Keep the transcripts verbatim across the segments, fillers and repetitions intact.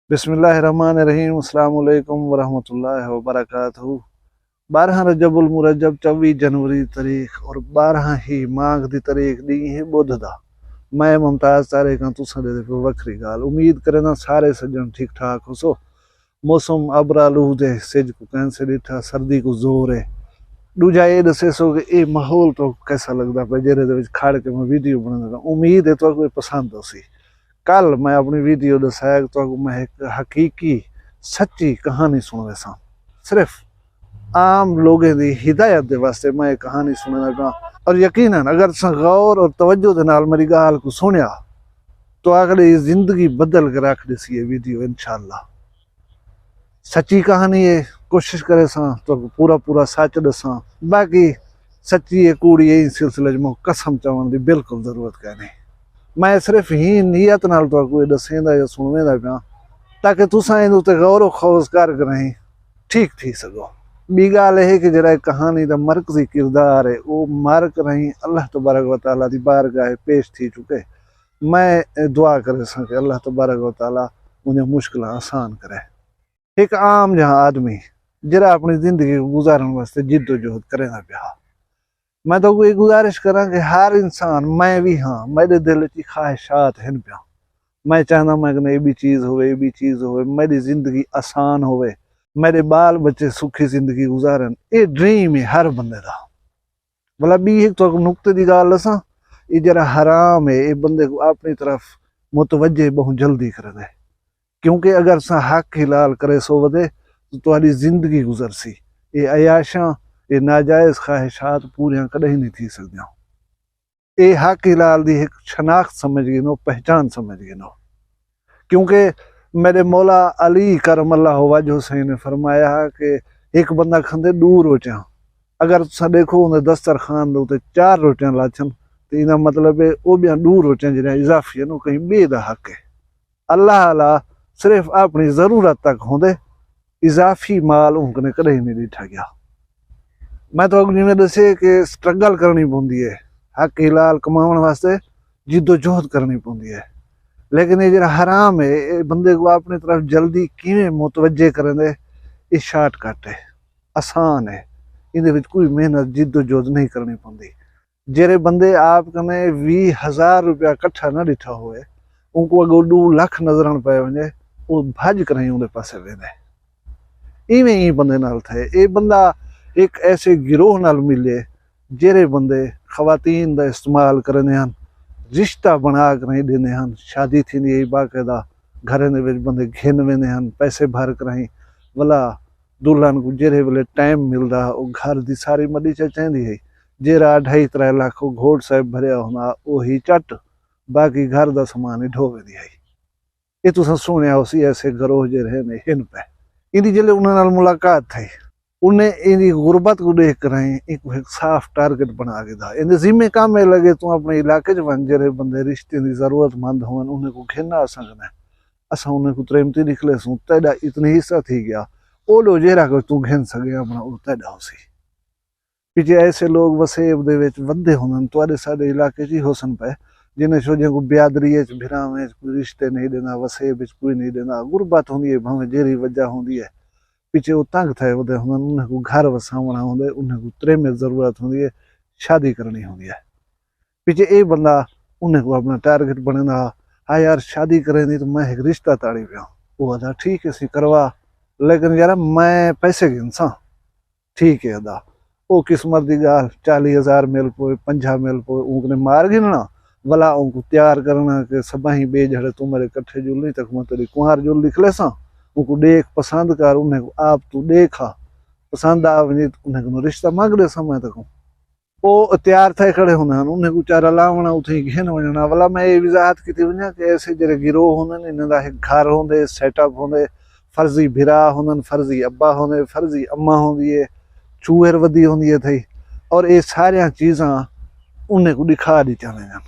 بسم اللہ الرحمن الرحیم۔ السلام علیکم ورحمۃ اللہ وبرکاتہ۔ بارہاں رجب المرجب، چوی جنوری تاریخ اور بارہاں ہی مانگھ دی تاریخ، ݙینہہ ہے ٻدھ دا۔ میں ممتاز طارق ہاں، تساں ݙیہدے پئے وکھری ڳالھ۔ امید کرینداں سارے سڄݨ ٹھیک ٹھاک ہوسو۔ موسم ابر آلود ہے، سجھ کوں کائنی ݙٹھا، سردی کوں زور ہے۔ ݙوجھا اے ݙسیسو کہ اے ماحول تہاکوں کیسا لڳدا پئے، جیڑھے دے وچ کھڑ کے میں ویڈیو بݨیندا پیا۔ امید ہے تہاکوں اے پسند ہوسی۔ کل میں اپݨی ویڈیو ݙسایا کہ تہاکوں میں ہک حقیقی سچی کہانی سݨویساں۔ صرف عام لوگیں دی ہدایت دے واسطے میں اے کہانی سݨیندا پیاں۔ اور یقیناً اگر تساں غور اور توجہ دے نال میݙی ڳالھ کوں سݨیا، تہاکݙی زندگی بدل کے رکھ ݙیسی اے ویڈیو انشاءاللہ۔ سچی کہانی ہے، کوشش کریساں تہاکوں پورا پورا سچ ݙساں۔ باقی سچی ہے کوڑی ہے، ایں سلسلے وچ میکوں قسم چوݨ دی بالکل ضرورت کائنی۔ میں صرف ایں نیت نال تہاکوں اے ݙسیندا یا سݨویندا پیاں تاکہ تساں ایندے اتے غور و خوض کر کے رہیں ٹھیک تھی سڳو۔ ٻی ڳالھ اے ہے کہ جیڑھا اے کہانی دا مرکزی کردار ہے، او مر کے رہیں اللہ تبارک و تعالیٰ دی بارگاہ پیش تھی چکے۔ میں دعا کریساں کہ اللہ تبارک و تعالیٰ اوندیاں مشکلاں آسان کرے۔ ہک عام جہاں آدمی جیڑھا اپݨی زندگی کوں گزارݨ واسطے جد و جہد کریندا پیا ہا۔ میں تہاکوں اے گزارش کراں کہ ہر انسان، میں وی ہاں، میݙے دل وچ خواہشات ہن پیاں۔ میں چاہنداں میں کنے اے ٻی چیز ہووے، اے ٻی چیز ہووے، میݙی زندگی آسان ہووے، میݙے ٻال ٻچے سکھی زندگی گزارن۔ اے ڈریم ہے ہر بندے دا۔ ولا ٻی ہک تہاکوں نقطے دی ڳالھ ݙساں، اے جیڑھا حرام ہے، اے بندے کوں اپݨی طرف متوجہ ٻہوں جلدی کریندے۔ کیونکہ اگر تساں حق حلال کریسو ودے تو تہاݙی زندگی گزرسی۔ اے عیاشاں، اے ناجائز خواہشات پوریاں کݙاہیں نی تھی سڳدیاں۔ اے حق حلال دی ہک شناخت سمجھ گھنو، پہچان سمجھ گھنو۔ کیونکہ میݙے مولا علی کرم اللہ وجہہ سئیں نے فرمایا ہا کہ ہک بندہ کھاندے ݙو روٹیاں، اگر تساں ݙیکھو اوندے دسترخوان دے اتے چار روٹیاں لاچھن تے ایندا مطلب ہے او ٻیاں ݙو روٹیاں جیڑھیاں اضافی ہن، او کہیں ٻئے دا حق ہے۔ اللہ اعلیٰ صرف اپݨی ضرورت تک ہوندے، اضافی مال اوں کنے کݙاہیں نی ݙٹھا ڳیا۔ میں تہاکوں جیویں ݙسے کہ سٹرگل کرݨی پوندی ہے، حق حلال کماوݨ واسطے جد و جہد کرݨی پوندی ہے، لیکن اے جیڑھا حرام ہے، اے بندے کوں اپݨی طرف جلدی کیویں متوجہ کریندے، اے شارٹ کٹ ہے، آسان ہے، ایندے وچ کوئی محنت جد و جہد نہیں کرݨی پوندی۔ جیڑھے بندے آپ کنے ویہہ ہزار روپیہ کٹھا نہ ݙٹھا ہووے، اونکوں اڳوں ݙو لکھ نظر آن پئے ونڄے، او بھڄ کراہیں اوندے پاسے ویندے۔ ایویں ایں بندے نال تھئے۔ اے بندہ ہک ایسے گروہ نال ملے جیڑھے بندے خواتین دا استعمال کریندے ہن، رشتہ بݨا کراہیں ݙیندے ہن، شادی تھیندی ہئی باقاعدہ، گھریں دے وچ بندے گھن ویندے ہن، پیسے بھر کراہیں۔ ولا دلہن کوں جیڑھے ویلے ٹائم ملدا او گھر دی ساری مݙی چا چیندی ہئی۔ جیڑھا اڈھائی ترے لکھ او گھوٹ صاحب بھریا ہوندا، اوہی چٹ، باقی گھر دا سامان ہی ڈھو ویندی ہئی۔ اے تساں سݨیا ہوسی ایسے گروہ جیڑھے نے ہن پئے۔ ایندی جیلے انہاں نال ملاقات تھئی، انہیں ایندی غربت کوں ݙیکھ کراہیں اینکوں ہک صاف ٹارگٹ بݨا گھدا۔ ایندے ذمے کم اے لڳے توں اپݨے علاقے چ ونڄ، جیڑھے بندے رشتے دی ضرورت مند ہوون انہیں کوں گھن آ سڳدیں۔ اساں انہیں کوں تریمتی نکلیسوں، تیݙا اتنے حصہ تھی ڳیا، او لو جیڑھا کجھ توں گھن سڳیں اپݨا او تیݙا ہوسی۔ پچھے ایسے لوگ وسیب دے وچ ودھے ہوندن، تہاݙے ساݙے علاقے چ ہی ہوسن پئے، جنہیں شوجھیں کوں بیادری اچ، بھراویں اچ کوئی رشتے نہیں ݙیندا، وسیب اچ کوئی نہیں ݙیندا، غربت ہوندی ہے بھانویں جیڑھی وجہ ہوندی ہے، پچھے او تنگ تھئے ودے ہوندن، انہیں کوں گھر وساوݨا ہوندے، انہیں کوں تریمے ضرورت ہوندی ہے، شادی کرݨی ہوندی ہے۔ پچھے اے بندہ انہیں کوں اپݨا ٹارگٹ بݨیندا ہا، ہا یار شادی کریندی تاں میں ہک رشتہ تاڑی پیاں، او آہدا ٹھیک ہے سئیں کروا، لیکن یار میں پیسے گھنساں۔ ٹھیک ہے ادا، او قسمت دی ڳالھ، چالیہہ ہزار مل پوئے، پنجاہ مل پوئے، اوں کنے مار گھنݨا، ولا اونکوں تیار کرݨا کہ سباہیں ٻئے جھڑے توں میݙے کٹھے جلنی تک میں تیݙی کنوار جل لکھ لیساں۔ اونکوں ݙیکھ، پسند کر، انہیں کوں آپ توں ݙیکھ آ، پسند آ ونڄے تاں انہیں کنوں رشتہ منگ ݙیساں میں تیکوں۔ او تیار تھئے کھڑے ہوندے ہن، انہیں کوں چارہ لاوݨا، اتھیں گھن ونڄݨا۔ ولا میں اے وضاحت کیتی ونڄاں کہ ایسے جیڑھے گروہ ہوندے نے، انہیں دا ہک گھر ہوندے، سیٹ اپ ہوندے، فرضی بھرا ہوندن، فرضی ابا ہوندے، فرضی اماں ہوندی ہے، چوہر ودی ہوندی ہے تھئی، اور اے ساریاں چیزاں انہیں کوں ݙکھا ݙتیاں ویندن۔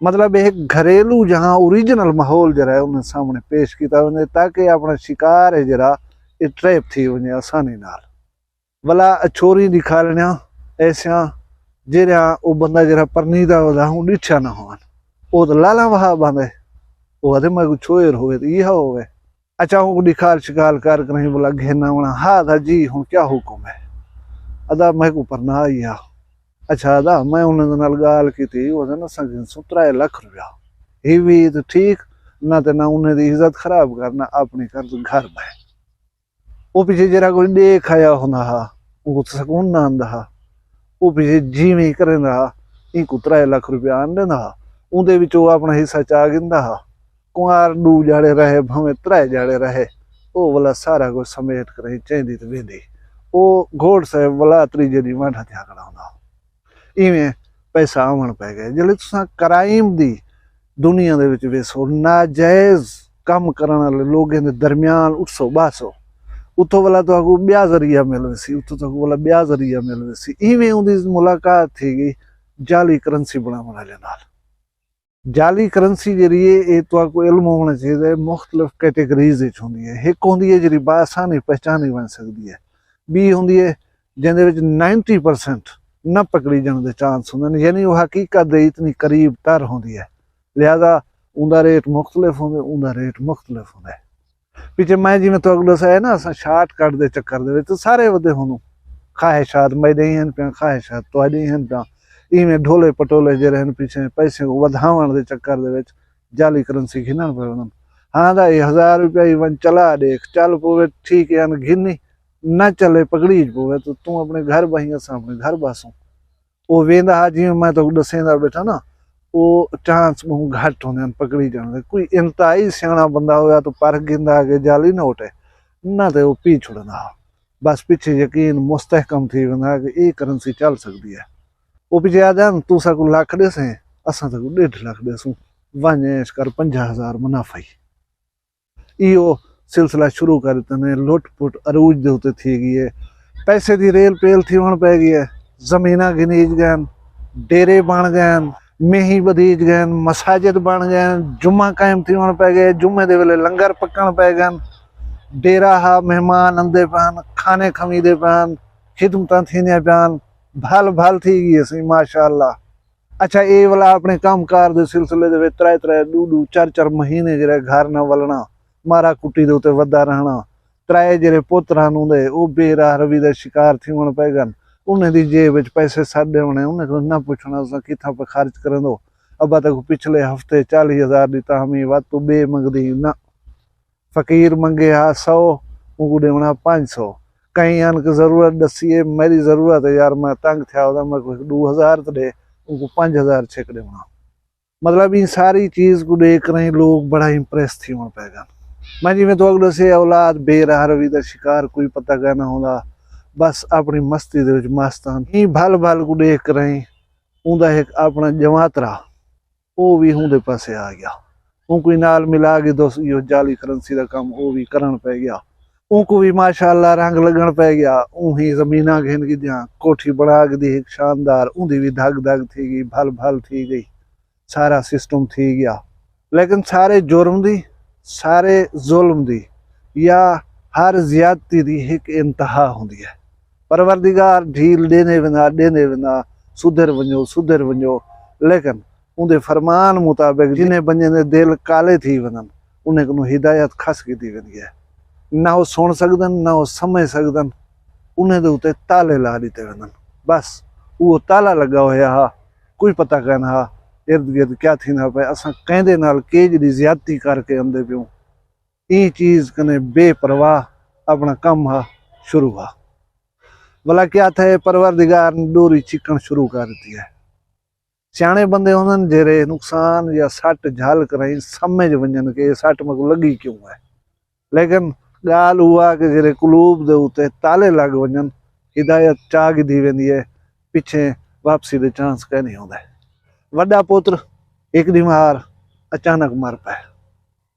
مطلب اے ہک گھریلو جہاں اوریجنل ماحول جیڑھا ہے انہیں سامݨے پیش کیتا ونڄے تاکہ اپݨا شکار ہے جیڑھا اے ٹریپ تھی ونڄے آسانی نال۔ ولا چھوری ݙکھاوݨیاں ایسیاں جیڑھیاں او بندہ جیڑھا پرنیدا ہووے اوں ݙٹھیاں نہ ہوون۔ او تاں لالاں وہا ٻاہندے۔ او آہدے میں کوئی چھوہر ہووے تاں ایہا ہووے۔ اچھا، اونکوں ݙکھال شکال کر کریں بھلا گھن آوݨا۔ ہا دا جی، ہݨ کیا حکم ہے؟ ادا میکوں پرنا آئی ہا۔ اچھا ادا، میں انہاں دے نال ڳالھ کیتی، او آہدن اساں گھنسوں ترائے لکھ روپیہ۔ ہی وی تے ٹھیک، نہ تے نہ انہاں دی عزت خراب کر، نہ اپݨی کر، توں گھر ٻہہ۔ او پچھے جیڑھا کوئی ݙیکھ آیا ہوندا ہا، اونکوں سکون نہ آندا ہا۔ او پچھے جیویں کریندا ہا، اینکوں ترائے لکھ روپیہ آن ݙیندا ہا۔ اوندے وچ او اپݨا حصہ چا گھندا ہا۔ کنوار ݙو ڄاڑے رہے، بھانویں ترائے ڄاڑے رہے، او ولا سارا کجھ سمیٹ کریں چیندی تے ویندی۔ او گھوڑ صاحب ولا تریجے ݙینہہ وانڈھا تھیا کھڑا ہوندا ہا۔ ایویں پیسہ آوݨ پئے ڳئے۔ جیلے تساں کرائم دی دنیا دے وچ ویسو، ناجائز کم کرݨ والے لوگیں دے درمیان اٹھسو ٻہسو، اتھوں ولا تہاکوں ٻیا ذریعہ مل ویسی، اتھوں تہاکوں ولا ٻیا ذریعہ مل ویسی۔ ایویں اوندی ملاقات تھی ڳئی جعلی کرنسی بݨاوݨ والے نال۔ جعلی کرنسی جیڑھی ہے، اے تہاکوں علم ہووݨا چاہیدا ہے، مختلف کیٹیگریز وچ ہوندی ہے۔ ہک ہوندی ہے جیڑھی بآسانی پہچانی ونڄ سڳدی ہے، ٻی ہوندی ہے جیندے وچ نائنٹی پرسینٹ نہ پکڑیجݨ دے چانس ہوندن، یعنی او حقیقت دے اتنی قریب تر ہوندی ہے، لہذا اوندا ریٹ مختلف ہوندے، اوندا ریٹ مختلف ہوندا ہے۔ پچھے میں جیویں تہاکوں ݙسایا نا، اساں شارٹ کٹ دے چکر دے وچ سارے ودے ہوندوں، خواہشات میݙے ہی ہن پیاں، خواہشات تہاݙے ہی ہن پیاں۔ ایویں ڈھولے پٹولے جیڑھے ہن، پچھے پیسے کوں ودھاوݨ دے چکر دے وچ جعلی کرنسی گھنݨ پئے ویندن۔ ہاں دا اے ہزار روپیہ ہی، ونڄ چلا ݙیکھ، چل پووے ٹھیک ہے، ہن گھنی، نہ چلے پکڑیج پووے، تاں توں اپݨے گھر ٻہیں، اساں اپݨے گھر ٻہسوں۔ او ویندا ہا، جیویں میں تہاکوں ݙسیندا ٻیٹھاں نا، او چانس ٻہوں گھٹ ہوندے ہن پکڑیجݨ دے۔ کوئی انتہائی سیاݨا بندہ ہویا تاں پرکھ گھندا ہا کہ جعلی نوٹ ہے، نہ تے او پی چھوڑیندا ہا۔ بس پچھے یقین مستحکم تھی ویندا ہا کہ اے کرنسی چل سڳدی ہے۔ او پچھے آہدن، توں ساکوں لکھ ݙیسیں، اساں تیکوں ݙیڈھ لکھ ݙیسوں، ونڄ عیش کر، پنجاہ ہزار منافع ہی۔ ایہو سلسلہ شروع کر ݙتے نے، لٹ پٹ عروج دے اتے تھی ڳئی ہے۔ پیسے دی ریل پیل تھیوݨ پئے ڳئی ہے، زمیناں گھنیج ڳئن، ڈیرے بݨ ڳئن، میہی ٻدھیج ڳئن، مساجد بݨ ڳئن، جمعہ قائم تھیوݨ پئے ڳئے، جمعے دے ویلے لنگر پکݨ پئے ڳئن، ڈیرہ ہا، مہمان آندے پئن، کھانے کھویندے پئن، خدمتاں تھیندیاں پئن، بھل بھل تھی ڳئی اسی ماشاءاللہ۔ اچھا، اے ولا اپݨے کم کار دے سلسلے دے وچ ترائے ترائے، ݙو ݙو، چار چار مہینے جیڑھے گھر نہ ولݨا، مارا کٹی دے اتے ودا رہݨا۔ ترائے جیڑھے پتر ہن اوندے، او بے راہ روی دا شکار تھیوݨ پئے ڳن۔ انہیں دی جیب وچ پیسے سٹ ݙیوݨے، انہیں کوں نہ پچھݨا اساں کتھاں پئے خرچ کریندو۔ ابا تیکوں پچھلے ہفتے چالیہہ ہزار ݙتا ہمی، ودھ توں ٻئے منگدی نہ۔ فقیر منگے ہا سو، اونکوں ݙیوݨا پنج سو۔ کہیں آن کے ضرورت ݙسی ہے، میݙی ضرورت ہے یار، میں تنگ تھیا ہونداں، میکوں ہک ݙو ہزار تے ݙے، اونکوں پنج ہزار چھک ݙیوݨا۔ مطلب، ایں ساری چیز کوں ݙیکھ کریں لوگ بڑا امپریس تھیوݨ پئے ڳن۔ میں جیویں تہاکوں ݙسے، اولاد بے راہ روی دا شکار، کوئی پتہ کائناں ہوندا، بس اپݨی مستی دے وچ مست ہن۔ ایں بھل بھل کوں ݙیکھ کریں اوندا ہک اپݨا ڄماترا، او وی اوندے پاسے آ ڳیا۔ اونکوں وی نال ملا گھدوس، ایہو جعلی کرنسی دا کم او وی کرݨ پئے ڳیا۔ اونکوں وی ماشاءاللہ رنگ لڳݨ پئے ڳیا۔ اوں ہی زمیناں گھن گھدیاں، کوٹھی بݨا گھدی ہک شاندار، اوندی وی دھڳ دھڳ تھی ڳئی، بھل بھل تھی ڳئی، سارا سسٹم تھی ڳیا۔ لیکن سارے جرم دی، سارے ظلم دی یا ہر زیادتی دی ہک انتہا ہوندی ہے۔ پروردگار ڈھیل ݙیندے ویندا، ݙیندے ویندا، سدھر ونڄو، سدھر ونڄو، لیکن اوندے فرمان مطابق جنہیں بندیاں دے دل کالے تھی ویندن، انہیں کنوں ہدایت کھس گھدی ویندی ہے۔ نہ او سݨ سڳدن، نہ او سمجھ سڳدن، انہیں دے اتے تالے لا ݙتے ویندن۔ بس، اوہو تالا لڳا ہویا ہا، کوئی پتہ کائناں ہا ارد گرد کیا تھیندا پئے، اساں کیندے نال کیجھ دی زیادتی کر کے آندے پیوں۔ ایں چیز کنے بے پرواہ اپݨا کم ہا شروع ہا۔ ولا کیا تھئے، پروردگار نے ݙوری چھکݨ شروع کر ݙتی ہے۔ سیاݨے بندے ہوندن جیڑھے نقصان یا سٹ جھل کرائیں سمجھ ونڄن کہ اے سٹ میکوں لڳی کیوں ہے۔ لیکن ڳالھ اوہا کہ جیڑھے قلوب دے اتے تالے لڳ ونڄن، ہدایت چا گھدی ویندی ہے، پچھے واپسی دے چانس کائنی ہوندے۔ وݙا پتر ہک ݙینہوار اچانک مر پئے۔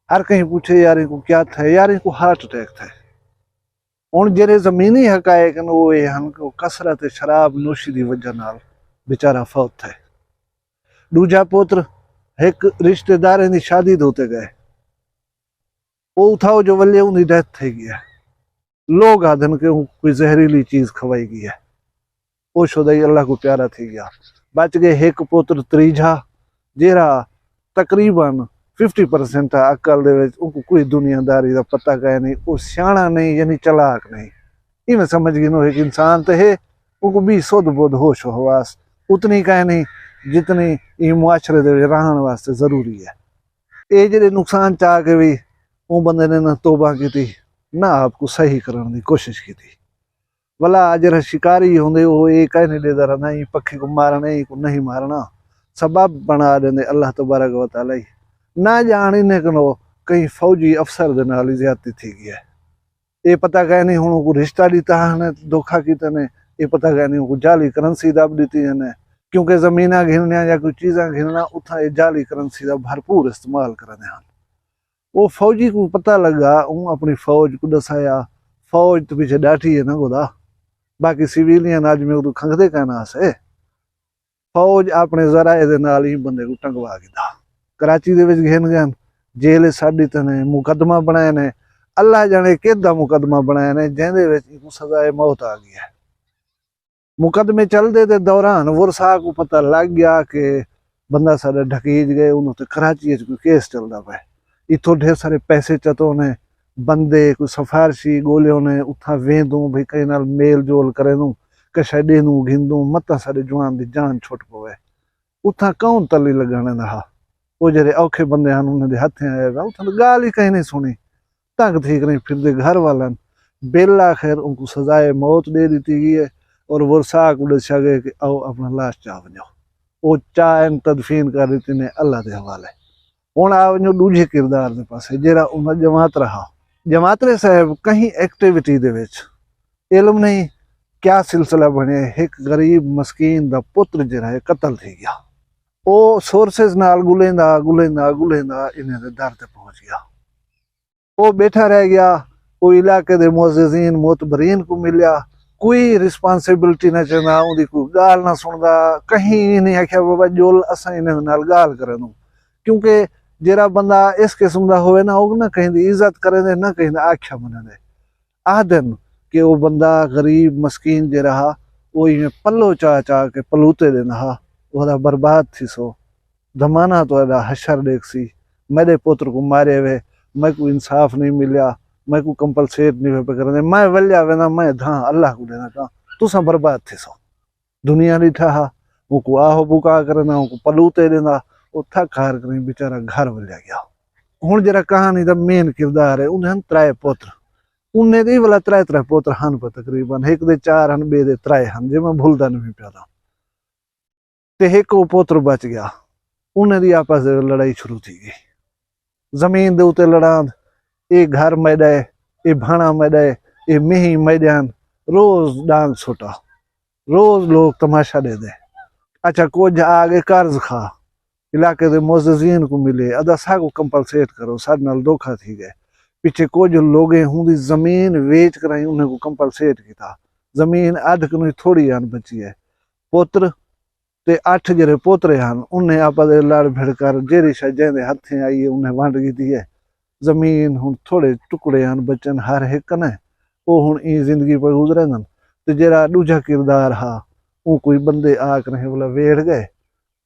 ہر کہیں پچھے، یار اینکوں کیا تھئے؟ یار اینکوں ہارٹ اٹیک تھئے۔ ہݨ جیڑھے زمینی حقائق ہن، او اے ہن کہ او کثرت شراب نوشی دی وجہ نال بیچارہ فوت تھئے۔ ݙوجھا پتر ہک رشتے داریں دی شادی دے اتے ڳئے، او اتھاؤ جو ولے اوندی ڈیتھ تھی ڳئی ہے۔ لوگ آہدن کہ اوں کوئی زہریلی چیز کھوائی ڳئی ہے۔ او شدائی اللہ کوں پیارا تھی ڳیا۔ بچ ڳئے ہک پتر تریجھا، جیڑھا تقریباً ففٹی پرسینٹ عقل دے وچ، اونکوں کوئی دنیا داری دا پتہ کائے نہیں، او سیاݨا نہیں، یعنی چلاک نہیں۔ ایویں سمجھ گھنو ہک انسان تے ہے، اونکوں ٻی سدھ ٻدھ ہوش و حواس اتنی کائے نہیں، جتنی ایں معاشرے دے وچ رہݨ واسطے ضروری ہے۔ اے جیڑھے نقصان چا کے وی اوں بندے نے نہ توبہ کیتی، نہ آپ کوں صحیح کرݨ دی کوشش کیتی۔ ولا جیڑھا شکاری ہوندے، او اے کائے نہیں ݙیہدا رہندا، ایں پکھی کوں مارݨ ہے، ایں کوں نہیں مارݨا، سبب بݨا ݙیندے اللہ تبارک و تعالیٰ ہی۔ نہ ڄاݨ انہیں کنوں کہیں فوجی افسر دے نال ہی زیادتی تھی ڳئی ہے۔ اے پتہ کائے نہیں ہݨ اونکوں رشتہ ݙتا ہن، دھوکا کیتے نے، اے پتہ کائے نہیں اونکوں جعلی کرنسی دٻ ݙتی ہن، کیونکہ زمیناں گھنݨیاں یا کوئی چیزاں گھنݨا، اتھاں اے جعلی کرنسی دا بھرپور استعمال کریندے ہن۔ او فوجی کوں پتہ لڳا، اوں اپݨی فوج کوں ݙسایا، فوج تاں پچھے ݙاٹھی ہے نا خدا، باقی سویلین اڄ میکوں کھنگدے کائنا ہاسے۔ فوج اپݨے ذرائع دے نال ایں بندے کوں ٹنگوا گھدا، کراچی دے وچ گھن ڳئن، جیل اچ سٹ ݙتے نے، مقدمہ بݨائے نے، اللہ ڄاݨے کیݙا مقدمہ بݨائے نے، جیندے وچ اینکوں سزائے موت آ ڳئی ہے۔ مقدمے چلدے دے دوران ورثاء کوں پتہ لڳ ڳیا کہ بندہ ساݙا ڈھکیج ڳئے، اونہاں تے کراچی اچ کوئی کیس چلدا پئے۔ اتھوں ڈھیر سارے پیسے چتونے، بندے، کوئی سفارشی ڳولیونے، اتھاں ویندوں بھئی کہیں نال میل جول کریندوں، کشے ݙیندوں گھندوں، متاں ساݙے جوان دی جان چھٹ پوے۔ اتھاں کون تلی لڳاوݨ دا ہا؟ او جیڑھے اوکھے بندے ہن، انہاں دے ہتھیں آئے ڳا، اتھاں تاں ڳالھ ہی کہیں نہیں سُݨی۔ تنگ تھی کریں پھردے گھر والن۔ بالآخر اونکوں سزائے موت ݙے ݙتی ڳئی ہے اور ورثاء کوں ݙسیا ڳئے کہ آؤ اپݨا لاش چا ونڄو۔ او چا آئن، تدفین کر ݙتی نے، اللہ دے حوالے۔ ہݨ آ ونڄو ݙوجھے کردار دے پاسے، جیڑھا انہاں ڄماترا ہا۔ ڄماترے صاحب کہیں ایکٹیویٹی دے وچ، علم نہیں کیا سلسلہ بݨے، ہک غریب مسکین دا پتر جیڑھا ہے قتل تھی ڳیا۔ او سورسز نال ڳلیندا، ڳلیندا، ڳلیندا انہیں دے در تے پہنچ ڳیا۔ او ٻیٹھا رہ ڳیا۔ او علاقے دے معززین، معتبرین کوں ملیا، کوئی رسپانسبلٹی نہ چیندا، اوندی کوئی ڳالھ نہ سُݨدا، کہیں ایں نہیں آکھیا بابا ڄل اساں انہیں نال ڳالھ کریندوں، کیونکہ جیڑھا بندہ اس قسم دا ہووے نا، او نہ کہیں دی عزت کریندے، نہ کہیں دا آکھیا منیندے۔ آہدن کہ او بندہ غریب مسکین جیڑھا ہا، او ایویں پلو چا چا کے پلوتے ݙیندا ہا، او آہدا برباد تھیسو، زمانہ تہاݙا حشر ݙیکھسی، میݙے پتر کوں مارے وے، میکوں انصاف نہیں ملیا، میکوں کمپنسیٹ نہیں پئے کریندے، میں ولیا وینداں، میں دھاں اللہ کوں ݙیندا کاں، تساں برباد تھیسو۔ دنیا ݙٹھا ہا، اونکوں آہو بکا کریندا، اونکوں پلوتے ݙیندا، او تھک ہار کریں بیچارہ گھر ولیا ڳیا۔ ہݨ جیڑھا کہانی دا مین کردار ہے، اوندے ہن ترائے پتر۔ انہیں دے ولا ترائے ترائے پتر ہن پہ تقریباً، ہک دے چار ہن، ٻئے دے ترائے ہن، جے میں بھلدا نہیں پیا تاں۔ تے ہک او پتر بچ ڳیا۔ انہیں دی آپس دے لڑائی شروع تھی ڳئی۔ زمین دے اتے لڑاند، اے گھر میݙا ہے، اے بھاݨا میݙا ہے، اے مینہیں میݙیاں ہن، روز ݙانگ سٹا، روز لوک تماشا ݙیہدے۔ اچھا کجھ آ ڳئے قرض خواہ، علاقے دے معززین کوں ملے، ادا ساکوں کمپنسیٹ کرو، ساݙے نال دھوکا تھی ڳئے۔ پچھے کجھ لوگیں ہوندی زمین ویچ کراہیں انہیں کوں کمپنسیٹ کیتا، زمین ادھ کنوں تھوڑی ہن بچی ہے۔ پتر تے اٹھ جیڑھے پوترے ہن، انہیں آپس دے لڑ بھڑ کر جیڑھی شے جیندے ہتھیں آئی ہے، انہیں ونڈ گھدی ہے۔ زمین ہݨ تھوڑے ٹکڑے ہن، بچن ہر ہک کنے، او ہݨ ایں زندگی پہ گزریندن۔ تے جیڑھا ݙوجھا کردار ہا، اوں کوئی بندے آ کنے ولا ویڑھ ڳئے،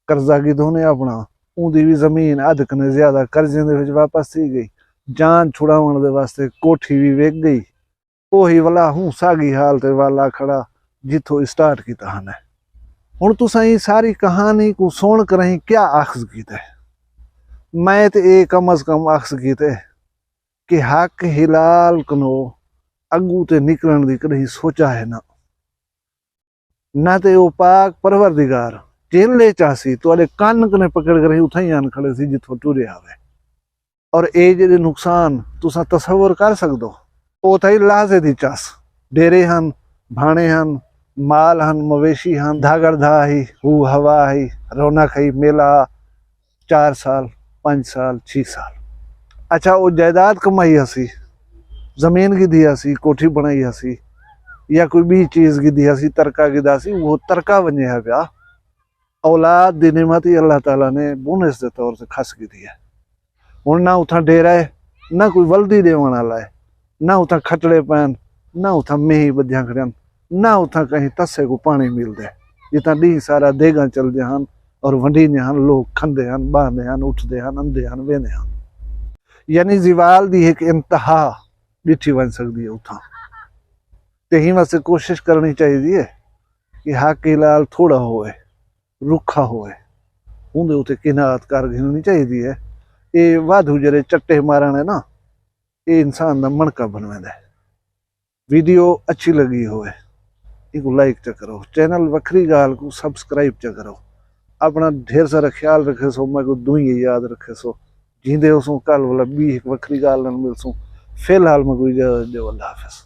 قرضہ گھدو نے اپݨا، اوندی وی زمین ادھ کنے زیادہ قرضیں دے وچ واپس تھی ڳئی، جان چھڑاوݨ دے واسطے کوٹھی وی وک ڳئی۔ اوہی ولا ہوں ساڳی حال تے ول آ کھڑا جتھوں اسٹارٹ کیتا ہن۔ ہݨ تساں ایں ساری کہانی کوں سݨ کراہیں کیا اخذ کیتے؟ میں تے اے کم از کم اخذ کیتے کہ حق حلال کنوں اڳوں تے نکلݨ دی کݙاہیں سوچا ہے نہ۔ نہ تے او پاک پروردگار جیلے چاسی تہاݙے کن کنے پکڑ کراہیں اتھائیں آن کھڑے سی جتھوں ٹریا ہوئے۔ اور اے جیڑھے نقصان تساں تصور کر سڳدو، او تھئی لحظے دی چس۔ ڈیرے ہن، بھاݨے ہن، مال ہن، مویشی ہن، دھاگڑ دھا ہئی، ہو ہوا ہئی، رونق ہئی، میلہ ہا، چار سال، پنج سال، چھی سال۔ اچھا، او جائیداد کمائی ہسی، زمین گھدی ہسی، کوٹھی بݨائی ہسی، یا کوئی ٻی چیز گھدی ہسی، ترکہ گھدا ہسی، او ترکہ ونڄے ہا پیا۔ اولاد دی نعمت ہی اللہ تعالیٰ نے بونس دے طور تے کھس گھدی ہے۔ ہݨ نہ اتھاں ڈیرہ ہے، نہ کوئی ولدی ݙیوݨ آلا ہے، نہ اتھاں کھٹڑے پین، نہ اتھاں مینہیں ٻدھیاں کھڑن، نہ اتھاں کہیں تسے کوں پاݨی ملدے، جتھاں ݙینہہ سارا دیگاں چلدیاں ہن، اور ونڈیندے ہن، لوگ کھندے ہن، ٻاہندے ہن، اٹھدے ہن، اندے ہن، ویندے ہن۔ یعنی زوال دی ہک انتہا ݙٹھی ونڄ سڳدی ہے اتھاں۔ تے ہیں واسطے کوشش کرݨی چاہیدی ہے کہ حق حلال تھوڑا ہوئے، رکھا ہوئے، اوندے اتے قناعت کر گھنݨی چاہیدی ہے۔ اے وادھو جیڑھے چٹے مارݨ ہے نا، اے انسان دا مݨکا بݨویندا ہے۔ ویڈیو اچھی لڳی ہوئے، اینکوں لائک چا کرو، چینل وکھری ڳالھ کوں سبسکرائب چا کرو۔ اپݨا ڈھیر سارا خیال رکھیسو، میکوں دعائیں یاد رکھیسو۔ جیندے ہوسوں، کل ولا ٻی ہک وکھری ڳالھ نال ملسوں۔ فی الحال میکوں اجازت ݙیو، اللہ حافظ۔